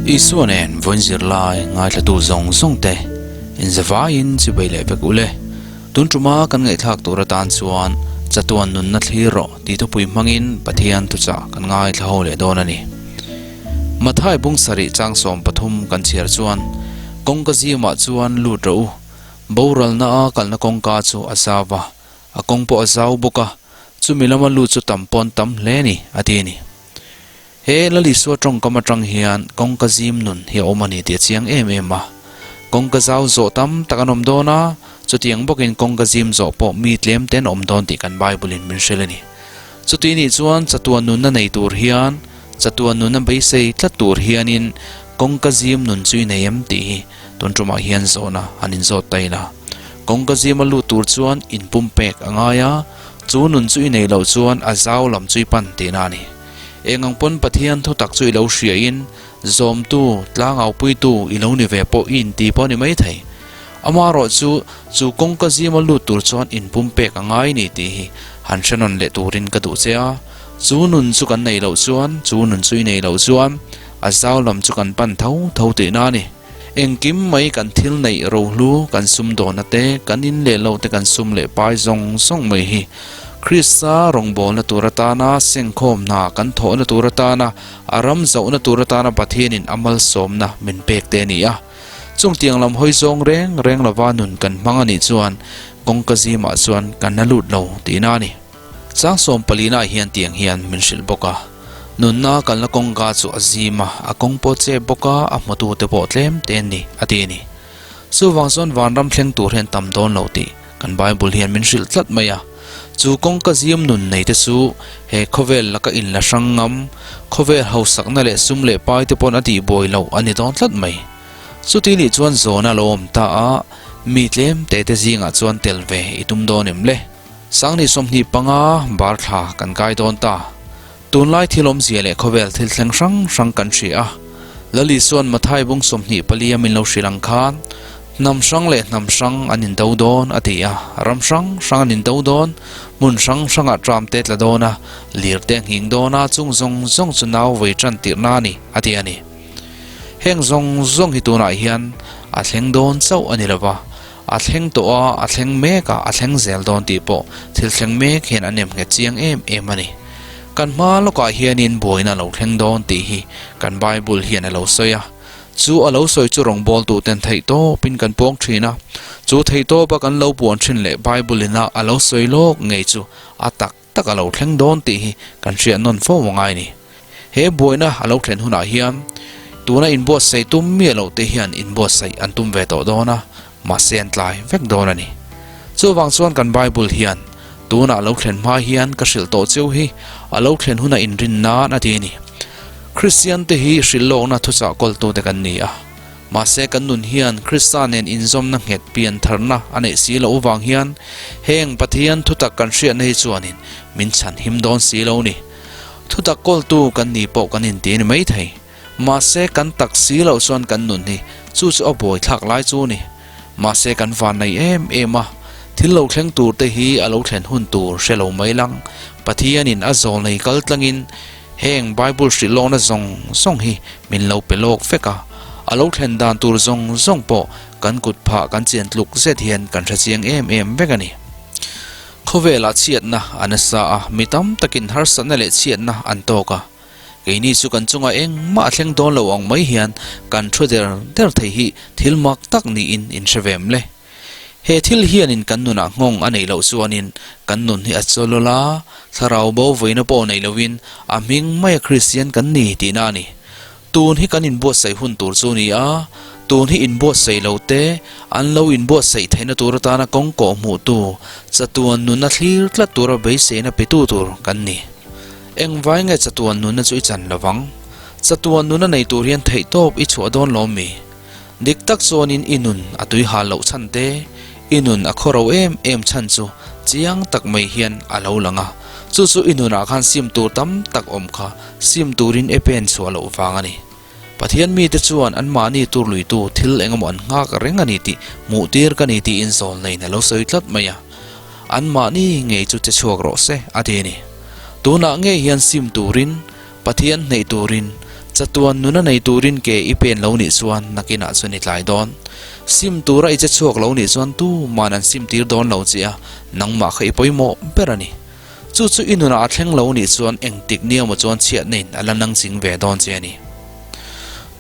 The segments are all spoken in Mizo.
Isua nen vawiin zirlai ngaithlatu zawng zawng te inzavaiin chibei leh vek ule. Tun tuma kan ngaihthlak tur atan chuan chatuan nunna thlir rawh tih thupui hmangin Pathian thuchah kan ngaithla ho leh dawn a ni. Mathai bung sarih chang 13 kan chhiar chuan kawngka zimah chuan lut rawh u, boralna a kalna kawngka chu a zau va, a kawng pawh a zau bawk a, chumi lama lut chu tam pawn tam hle a ni a ti a ni. He Lal Isua tawngkam atang hian kawngka zim nun hi a awm a ni tih a chiang em em a. Kawngka zau zawh tam tak an awm dawn a, chutiang bawkin kawngka zim zawh pawh mi tlem te an awm dawn tih kan Bible in min hrilh a ni. Chuti nih chuan chatuan nunna nei tur hian, chatuan nunna beisei tlat tur hianin kawngka zim nun chu i nei em tih hi tun tumah hian zawhna an inzawt ta ila. Kawngka zima lut tur chuan inpumpek a ngai a, chu nun chu i nei loh chuan a zau lam chu i pan tihna a ni. Eng ang pawn Pathian thutak chu i lo hriain, zawmtu, tlangaupuitu i lo ni ve pawh i inti pawh a ni maithei. Amaherawh chu, chu kawngka zima lut tur chuan inpumpek a ngai ni tih hi han hre nawn leh turin ka duh che a. Chu nun chu kan neih loh chuan, chu nun chu i neih loh chuan, a zau lam chu kan pan tho tho tihna a ni. Engkim mai kan thil neih rohlu, kan sum dawhna te, kan in leh loh te kan sum leh pai zawng zawng mai hi Krista rawngbawlna tur atana sengkhawm hna kan thawhna tur atana a ram zauhna tur atana Pathianin a malsawmna min pek te a ni a. Chung tiang lam hawi zawng reng reng lova nun kan hmang a nih chuan kawngka zimah chuan kan la lut lo tihna a ni. Chang 14 ah hian tiang hian min hrilh bawk a, nunna kalna kawngka chu a zim a, a kawng pawh chep bawk a, a hmutute pawh tlem te an ni, a ti a ni. Chuvang chuan vanram thleng tur hian tam dawn lo tih kan Bible hian min hrilh tlat mai a. Chu kawngka zim nun nei te chu he khawvel laka inla hrang ngam, khawvel hausakna leh sum leh pai te pawn a tihbuai loh a ni dawn tlat mai. Chuti nih chuan zawna lo awm ta a, mi tlem te te zingah chuan tel ve i tum dawn em le? Sangni 25 bar thla kan kai dawn ta. Tunlai thil awmzia leh khawvel thil thleng hrang hrang kan hria a. Lal Isua'n Mathai bung 24 a min lo hrilh ang khan, hnam hrang leh hnam hrang an indo dawn a ti a, ram hrang hrang an indo dawn, hmun hrang hrangah tram te tla dawn a, lir te a nghing dawn a, chung zawng zawng chu nau vei tan tirhna a ni a ti a ni. Heng zawng zawng hi tunah hian a thleng dawn chauh a ni lova, A thleng tawh a, a thleng mek a, a thleng zel dawn tih pawh thil thleng mek hian a nem nghet chiang em em a ni. Kan hma lawkah hianin buaina a lo thleng dawn tih hi kan Bible hian a lo sawi a. Chu a lo sawi chu rawngbawltuten theihtawpin kan puang thin a, chu theihtawpa kan lo puan thin leh Bible ina a lo sawi lawk ngei chu a tak tak a lo thleng dawn tih hi kan hriat nawn fo a ngai a ni. He buaina a lo thlen hunah hian tuna inbuatsaih tum miah loh te hian inbuatsaih an tum ve tawh dawn a, mahse an tlai vek dawn a ni. Chuvang chuan kan Bible hian tuna a lo thlen hma hian ka hrilh tawh cheu hi a lo thlen huna inrin nan a ti a ni. Kristian te hi hrilh lawkna thuchah kawltute kan ni a. Mahse kan nun hian Krista nen inzawmna nghet pian tharna a neih si loh vang hian heng Pathian thutak kan hriatna hi chuanin min chhan him dawn si lo ni. Thutak kawltu kan ni pawh kan inti a ni maithei. Mahse kan tak si loh chuan kan nun hi chu chu a buaithlak lai chu ni. Mahse kan van nei em em a, thil lo thleng tur te hi a lo thlen hun tur hre lo mai lang. Pathianin a zawl nei kal tlangin Heng Bible hrilh lawkna zawng zawng hi min lo pe lawk vek a, a lo thlen dan tur zawng zawng pawh kan kut phah kan chian tluk zet hian kan hre chiang em em vek a ni. Khawvelah chhiatna a nasa a, mi tam takin harsatna leh chhiatna an tawk a. Keini chu kan chungah engmah a thleng dawn lo ang mai hian kan thu der der thei hi thil mak tak niin in hre ve em le? He thil hianin kan nunah nghawng a neih loh chuanin kan nun hi a chawlawl a, thlarau bo vawiina pawh neih lohin a hming maia Kristian kan ni tihna a ni. Tun hi kan inbuatsaih hun tur chu a ni a, tun hi inbuatsaih lo te, an lo inbuatsaih theihna tur atana kawng kawh hmuhtu, chatuan nunna thlir tlat tura beiseina petu tur kan ni. Engvai nge chatuan nunna chu i chan lovang? Chatuan nunna nei tur hian theihtawp i chhuah dawn lawm mi? Dik tak chuanin i nun a tui hal loh chhan te, i nun a khaw ro em em chhan chu chiang tak mai hian a lo lang a. Chu chu i nunah khan sim tur tam tak awm kha sim turin e pen chhuah loh vang a ni. Pathian mite chuan anmahni tur luitu thil engemaw an nghak reng a ni tih hmuh tir ka ni tiin zawl neiin a lo sawi tlat mai a. Anmahni ngei chu che chhuak rawh se a ti a ni. Tunah ngei hian sim turin, Pathian hneih turin. Chatuan nuna nei turin ke i pen lo nih chuan nakinah chuan i tlai dawn. Sim tura i che chhuak lo nih chuan tuman an sim tir dawn lo che a, nangmah kha i pawimawh ber a ni. Chu chu i nunah a thleng lo nih chuan engtik ni emaw chuan chhiatna in a la nang ching ve dawn che a ni.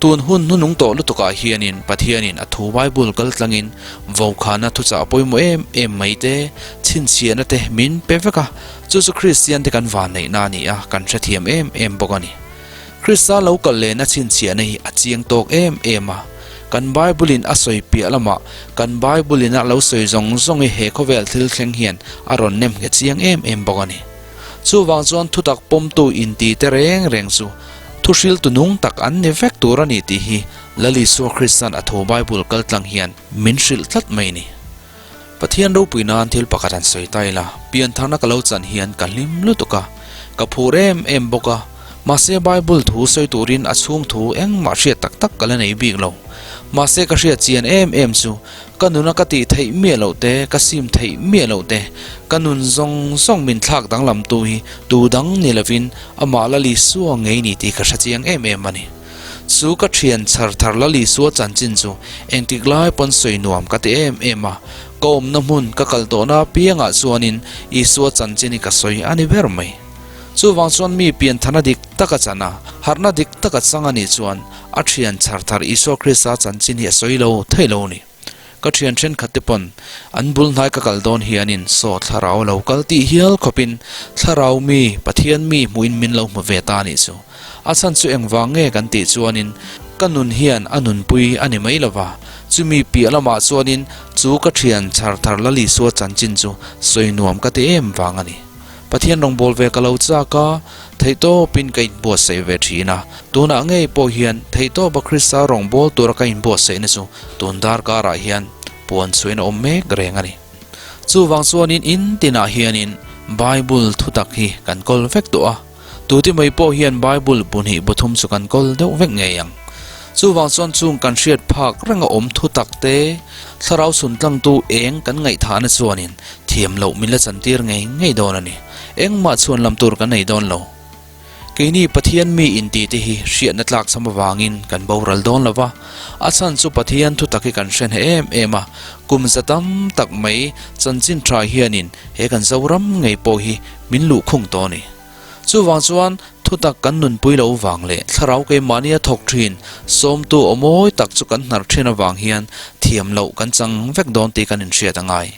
Tun hun hnunung tawh lutukah hianin Pathianin a thu Bible kal tlangin vokhana thuchah pawimawh em em mai te, chhinchhiahna te min pe vek a, chu chu Kristian te kan vanneihna a ni a, kan hrethiam em em bawk a ni. Krista lo kal lehna chhinchhiahna hi a chiang tawk em em a, kan Bible in a sawi piah lamah kan Bible in a lo sawi zawng zawng hi he khawvel thil thleng hian a rawn nem nghet chiang em em bawk a ni. Chuvang chuan thutak pawmtu inti te reng reng chu thuhriltu nung tak an ni vek tur a ni tih hi Lal Isua Krista'n a thu Bible kaltlang hian min hrilh tlat mai ni. Pathian ropui nan thil pakhat han sawi ta ila, piantharna ka lo chan hian ka hlim lutuk a, ka phur em em bawk a, mahse Bible thu sawi turin a chhung thu engmah hriat tak tak ka la nei bik lo. Mahse ka hriat chian em em chu ka nuna ka tih theih miah loh te, ka sim theih miah loh te, ka nun zawng zawng min thlak danglam tu hi tu dang ni lovin amah Lal Isua ngei ni tih ka hre chiang em em a ni. Chu ka thian chhar thar Lal Isua chanchin chu engtik lai pawn sawi nuam ka ti em em a, ka awmna hmun ka kal tawhna apiangah chuanin Isua chanchin hi ka sawi a ni ber mai. Chuvang chuan mi pianthana dik taka chan a, harhna dik taka chang a nih chuan a thian chhar thar Isua Krista chanchin hi a sawi lo thei lo a ni. Ka thian thenkhat te pawn an bul hnai ka kal dawn hianin saw thlarau a lo kal tih hial khawpin thlarau mi, Pathian mi hmuhin min lo hmu ve ta a nih chu. A chhan chu engvang nge kan tih chuanin ka nun hian a nunpui a ni mai lova, chumi piah lamah chuanin chu ka thian chhar thar Lal Isua chanchin chu sawi nuam ka ti em vang a ni. Pathian rawngbâwl ve ka lo châk a, theihtâwpin ka inbuatsaih ve ṭhîn a. Tûnah ngei pawh hian theihtâwpa Krista rawngbâwl tûra ka inbuatsaihna chu tûn dârkârah hian puan chhuahin a awm mêk rêng a ni. Chuvâng chuanin in tinah hianin Bible thutak hi kan kawl vek tawh a. Tute mai pawh hian Bible bu hnih bu thum chu kan kawl deuh vek ngei ang. Chuvang chuan chung kan hriat phak renga awm thu tak te, thlarau chhun tlangtu eng kan ngaihthahna chuanin thiam loh min la chantir ngei ngei dawn a ni. Engmah chhuan lam tur kan nei dawn lo. Keini Pathian mi inti te hi hriatna tlak cham avangin kan boral dawn lo va, a chhan chu Pathian thu tak hi kan hre hneh em em a, kum za tam tak mai chanchin tha hianin he kan Zoram ngei pawh hi min luhkhung tawh a ni. Chuvang chuan thutak kan nunpui lo vang leh thlarau keimahnia thawk thin sawmtu aw mawi tak chu kan hnar thin avang hian thiam loh kan chang vek dawn tih kan inhriat a ngai.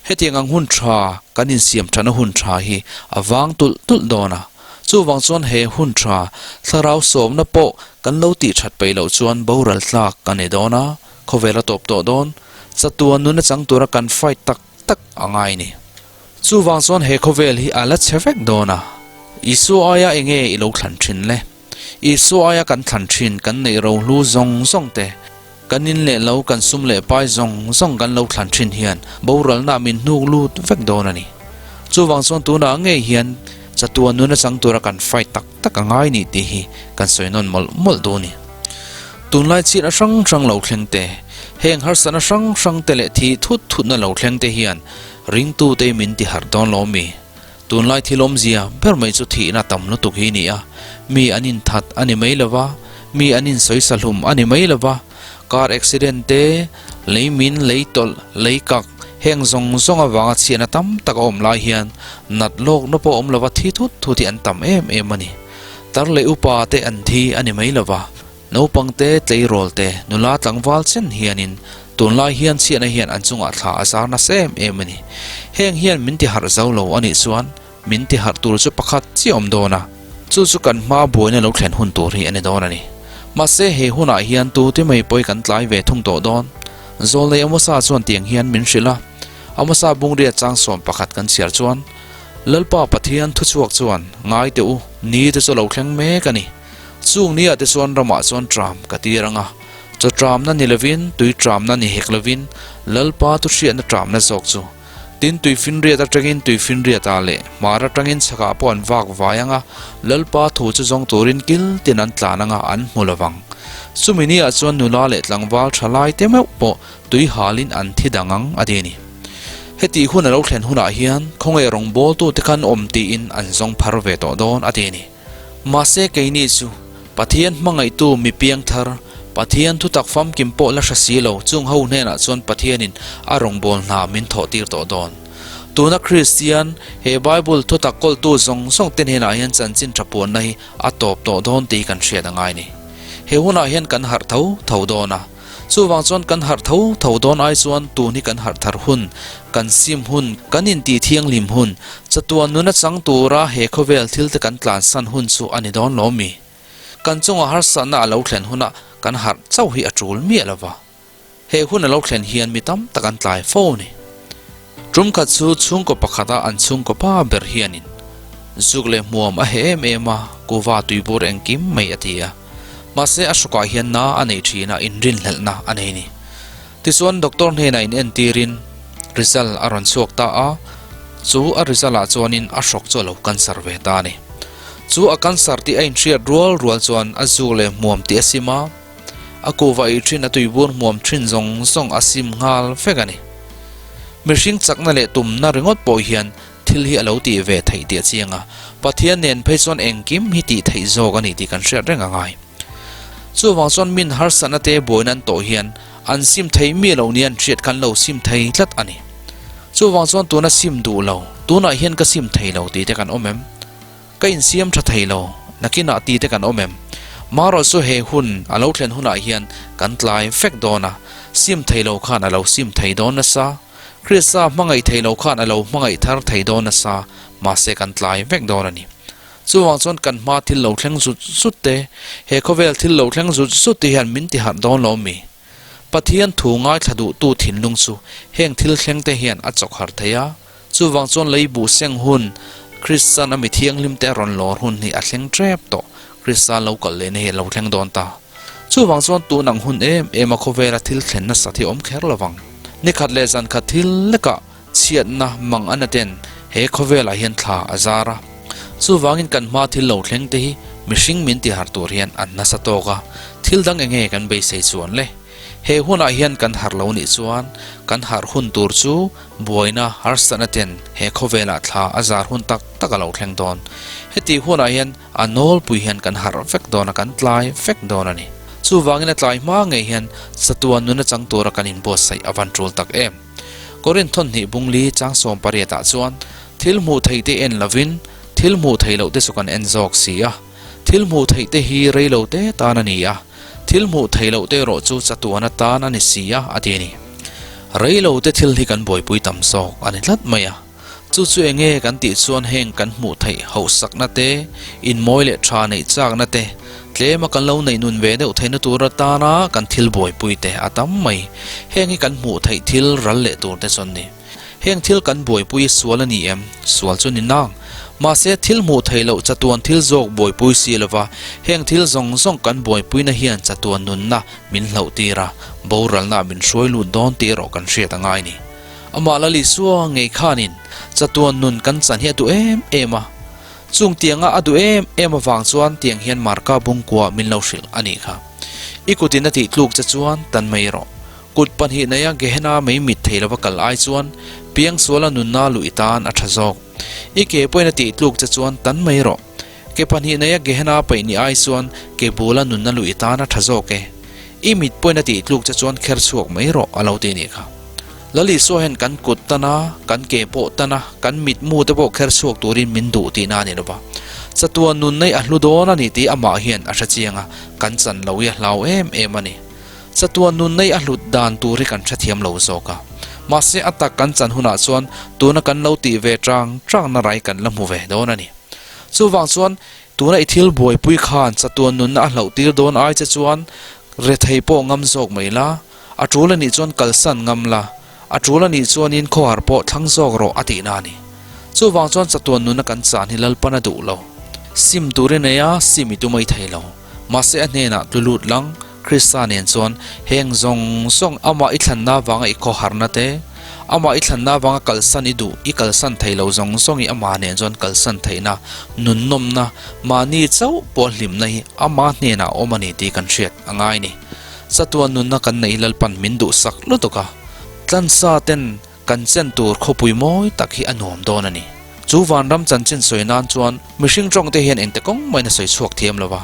Hetiang ang hun tha kan insiam thana hun tha hi a vang tulh tulh dawn a. Chuvang chuan he hun tha thlarau sawmna pawh kan lo tih that peih loh chuan boral tlak kan ni dawn a, khawvel a tawp tawh dawn. Chatuan nuna chang tura kan fight tak tak a ngai ni. Chuvang chuan he khawvel hi a la chhe vek dawn a, Isua aia enge i lo thlan thin le? Isua aia kan thlan thin kan neih rohlu zawng zawng te, kan in leh lo kan sum leh pai zawng zawng kan lo thlan thin hian boralna min hnuk lut vek dawn a ni. Chuvang chuan tunah ngei hian chatuan nuna chang tura kan fight tak tak a ngai ni tih hi kan sawi nawn mawlh mawlh duh a ni. Tunlai chhiatna hrang hrang lo thleng te, heng harsatna hrang hrang te leh thih thut thutna lo thleng te hian Ringtute min ti harh dawn lo mi? Tunlai thil awmzia ber mai chu thihna tam lutuk hi ni a, mi an inthat a ni mai lova, mi an insawi sahlum a ni mai lova, car accident te, lei min, lei tawlh, lei kak, heng zawng zawng avanga chhiatna tam tak a awm lai hian nat lawkna pawh awm lova thi thut thut hi an tam em em a ni. Tar leh upa te an thi a ni mai lova. Naupang te, tleirawl te, nula tlangval chen hianin tunlai hian chhiatna hian an chungah thla a zar nasa em em a ni. Heng hian min ti harh zo lo a nih chuan min ti harh tur chu pakhat chiah awm dawn a, chu chu kan hma buaina lo thlen hun tur hi a ni dawn a ni. Mahse he hunah hian tute mai pawi kan tlai ve thung tawh dawn. Zawlnei Amosa chuan tiang hian min hrilh a, Amosa bungriat chang 11 kan chhiar chuan, Lalpa Pathian thuchhuak chuan, Ngai teh u, ni te chu lo thleng mek a ni. Chung ni ah te chuan ramah chuan tram ka tir ang a, chaw tramna ni lovin, tui tramna ni hek lovin, Lalpa thu hriatna tramna zawk chu. Tin, tui finriat atangin tui finriat ah leh hmar atangin chhakah pawh an vak vai ang a, Lalpa thu chu zawng turin kil tin an tlan ang a, an hmu lovang. Chumi ni ah chuan nula leh tlangval tha lai te meuh pawh tui halin an thi dang ang a ti a ni. Heti hun a lo thlen hunah hian khawnge rawngbawltute khan awm tiin an zawng phar ve tawh dawn a ti a ni. Mahse keini chu Pathian hmangaihtu mi piangthar, Pathian thutak famkim pawh la hre si lo chung ho hnenah chuan Pathianin a rawngbâwl hna min thawhtir tawh dawn. Tuna Kristian, he Bible thutak kawltu zawng zawng te hnenah hian chanchin tha puanna hi a tawp tawh dawn tih kan hriat a ngai ni. He hunah hian kan harh tho tho dawn a. Chuvang chuan kan harh tho tho dawn ai chuan tun hi kan harh thar hun, kan sim hun, kan intih thianghlim hun, chatuan nuna chang tura he khawvel thil te kan tlansan hun chu a ni dawn lo mi? Kan chunga harsatna a lo thlen hunah kan harh chauh hi a tul miah lo va. He hun a lo thlen hian mi tam tak an tlai fo a ni. Tum khat chu chhungkaw pakhata an chhungkaw pa ber hianin zuk leh hmuam a heh em em a, kuva tuibur engkim mai a ti a. Mahse a hrukah hian na a nei thin a, inrinhlelhna a nei ni. Tichuan doctor hnenah in entirin result a rawn chhuak ta a, chu a result ah chuanin a hrawk chu a lo cancer ve ta a ni. Chu a cancer tih a inhriat rual rual chuan a zuk leh hmuam tih a sim a, a kuva ei thin a tuibur hmuam thin zawng zawng a sim nghal vek a ni. Mihring chakna leh tumna ringawt pawh hian thil hi a lo tih ve theih tih a chiang a, Pathian nen phei chuan engkim hi tih theih zawk a ni tih kan hriat reng a ngai. Chuvang chuan min harsatna te buaina an tawh hian an sim thei mi lo nia an hriat khan lo sim thei tlat a ni. Chuvang chuan tuna sim duh lo, tunah hian ka sim thei lo tih te kan awm em? Ka insiam tha thei lo, nakinah ti te kan awm em? Marawh chu he hun a lo thlen hunah hian kan tlai vek dawn a, sim thei lo khan a lo sim thei dawn nasa. Krista hmangaih thei lo khan a lo hmangaih thar thei dawn nasa, mahse kan tlai vek dawn a ni. Chuvang chuan kan hma thil lo thleng zut zut te, he khawvel thil lo thleng zut zut te hian min ti harh dawn lo mi? Pathian thu ngaithla duhtu thinlung chu heng thil thleng te hian a chawk harh thei a, chuvang chuan lei buh seng hun, Kristan a mi thianghlim te a rawn lawr hun hi a thleng tep tawh, Krista lo kal lehna hi a lo thleng dawn ta. Chuvang chuan tun ang hun em em a khawvela thil thlen nasat hi awm kher lovang. Ni khat leh zan khat thil lekah chhiatna mang a na ten he khawvelah hian thla a zar a. Chuvangin kan hma thil lo thleng te hi mihring min ti harh tur hian an nasa tawk a, thil dang enge kan beisei chuan le? He hunah hian kan harh lo nih chuan kan harh hun tur chu buaina harsatna ten he khawvelah thla a zar hun tak tak a lo thleng dawn. Heti hunah hian A nawlpui hian kan harh vek dawn a, kan tlai vek dawn a ni. Chuvangin a tlai hma ngei hian chatuan nuna chang tura kan inbuatsaih a van tul tak em. Korinth thawnhnih bungli chang 18 ah chuan thil hmuh theih te en lovin thil hmuh theih loh te chu kan en zawk si a. Thil hmuh theih te hi rei lo te tan a ni a, thil hmuh theih loh te erawh chu chatuan atan a ni si a, a ti a ni. Rei lo te thil hi kan buaipui tam zawk a ni tlat mai a. Chu chu enge kan tih chuan heng kan hmuh theih hauhsakna te, inmawi leh tha neih chakna te, tlema kan lo neih nun ve deuh theihna tur atana kan thil buaipui te a tam mai. Heng hi kan hmuh theih thil ral leh tur te chuan ni. Heng thil kan buaipui sual a ni em? Sual chu ni nang. Mahse thil hmuh theih loh chatuan thil zawk buaipui si lova, heng thil zawng zawng kan buaipuina hian chatuan nunna min hlauh tir a, boralna min hruai lut dawn tih erawh kan hriat a ngai ni. Amah Lal Isua ngei khanin chatuan nun kan chan hi a duh em em a. Chung tianga a duh em em avang chuan tiang hian Marka bungkua min lo hrilh a nih kha. I kutin a tih tluk che chuan tan mai rawh. Kut pahnih neia Gehenna mei mit thei lova kal ai chuan piangsuala nunna luh i tan a tha zawk. I ke pawhin a tih tluk che chuan tan mai rawh. Ke pahnih neia Gehenna paih ni ai chuan ke bula nunna luh i tan a tha zawk e. I mit pawhin a tih tluk che chuan kher chhuak mai rawh a lo ti nih kha. Lal Isua hian kan kut tan a, kan ke pawh tan a, kan mitmu te pawh kher chhuak turin min duh tihna a ni lo va. Chatuan nun nei a hlu dawn a ni tih amah hian a hre chiang a, kan chan lo hi a hlau em em a ni. Chatuan nun nei a hlut dan tur hi kan hrethiam lo zawk a. Mahse a tak kan chan hunah chuan tuna kan lo tih ve chang changna rai kan la hmu ve dawn a ni. Chuvang chuan tuna i thil buaipui khan chatuan nunna a hlauh tir dawn ai che chuan rethei pawh ngam zawk mai la, A tul a nih chuan kalsan ngam la, a tul a nih chuanin khawhar pawh thlang zawk rawh a tihna a ni. Chuvang chuan chatuan nuna kan chan hi Lalpan a duh lo. Sim tur i nei a, sim i tu mai thei lo. Mahse a hnenah tlu lut lang, Krista nen chuan heng zawng zawng amah i thlanna avanga i khawharna te, amah i thlanna avanga kalsan i duh, i kalsan thei lo zawng zawng i amah nen chuan kalsan theihna, nunnawmna, mahni chauh pawh hlimna hi ama hnenah a awm a ni tih kan hriat a ngai ni. Chatuan nunna kan neih Lalpan min duhsak lutuk a, tlansa ten kan chen tur khawpui mawi tak hi a nuam dawn a ni. Chu vanram chanchin sawi nan chuan mihring tawng te hian engte kawng mahin a sawi chhuak thiam lo va.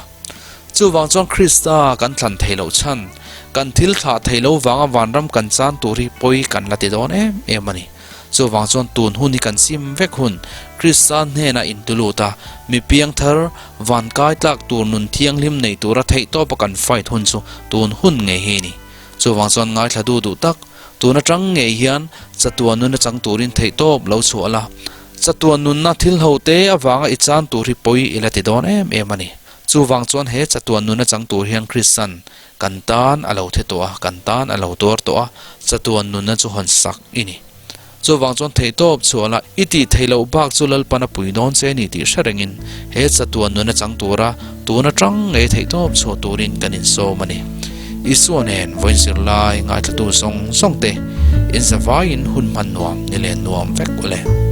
Chuvang chuan Krista kan thlan thei loh chhan, kan thil thlah thei lo vanga vanram kan chan tur hi pawi kan la ti dawn em em a ni. Chuvang chuan tun hun hi kan sim vek hun, Krista hnenah intulut a, mi piangthar, van kai tlak tur nun thianghlim nei tura theihtawpa kan fight hun chu tun hun ngei hi a ni. Chuvang chuan ngaithla duh duh tak, tun atang ngei hian chatuan nuna chang turin theihtawp lo chhuah la, chatuan nunna thil ho te avanga i chan tur hi pawi i la ti dawn em em a ni. Chuvang chuan he chatuan nuna chang tur hian Kristan kan tan a lo the tawh a, kan tan a lo tuar tawh a, chatuan nunna chu hawn sak i ni. Chuvang chuan theihtawp chhuah la, i tih theih loh bak chu Lalpan a pui dawn che ni tih hre rengin he chatuan nuna chang tura tun atang ngei theihtawp chhuah turin kan insawm a ni. Isua nen vawiin zirlai ngaithlatu zawng zawng te inzavaiin hun hman nuam ni leh nuam vek ule.